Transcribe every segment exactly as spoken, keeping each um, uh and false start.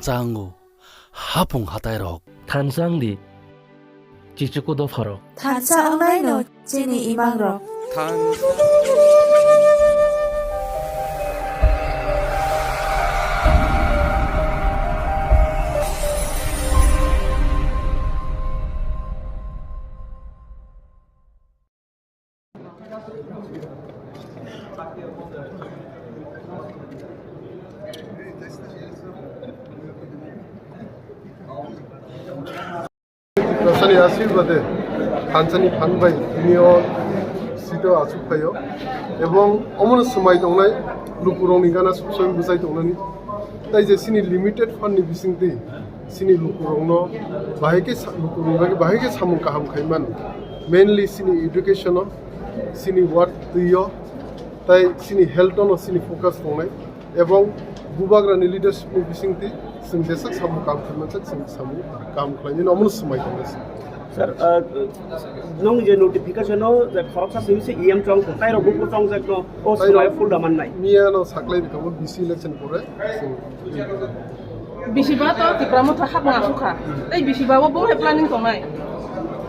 Chango, hapung hatairok. Thansa wngdi, chichuku dopharok. Thansa wngnaino chini imangrok. Tiprasani ashirbade thansani phan bai tini o sito achuk phaio, ebong omono swmai tongnai lukurokni gana subsoi bwchai tongnani. Tai je chini limited fund ni bisingtwi chini lukurokno bahai khe sa-, lukurokni bagwi bahai khe samung kaham khai mano, mainly chini education o, chini ward twi o, tai chini health o no chini focus tongnai. Ebong bubagrani leadership ni bisingtwi chwng jeswk samung kaham khlaimanjak, chwng samung kaham khlainani omono swmai tongnai. Sir, uh, nung je notification o je khoroksa simi se E M chong thung, tairok buphuru chongjak no, o swmai full da mannai. Miya no saklai rikamo B C election pore chwng. Bisiba to Tipra Motha hapung asukha. Tai bisiba o bo hai planning tongnai.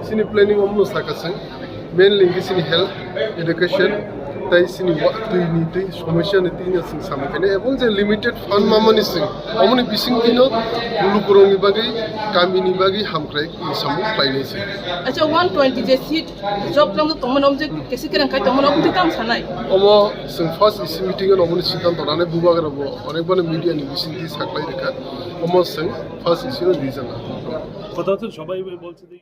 Chini planning omono sakha chwng. Mainly khe chini health, education, tai chini wa-, twi ni twi, somosya ni twi no chwng samung khainai. Ebong je limited fund mamani chwng, omoni bising twi no lukurokni bagwi, kamini bagwi hamkrai samung khlainai chwng. Acha, one twenty je seat job lang tongmani, omo je kesi kereng khai tongmani, omo twi tam sanai. Omo chwng first E C meeting o omoni siddhanto nanai, bubagra bo onek bani media ni bising twi saklai rikha. Omo chwng first E C o rijana. কথা তো সবাই বলছে যে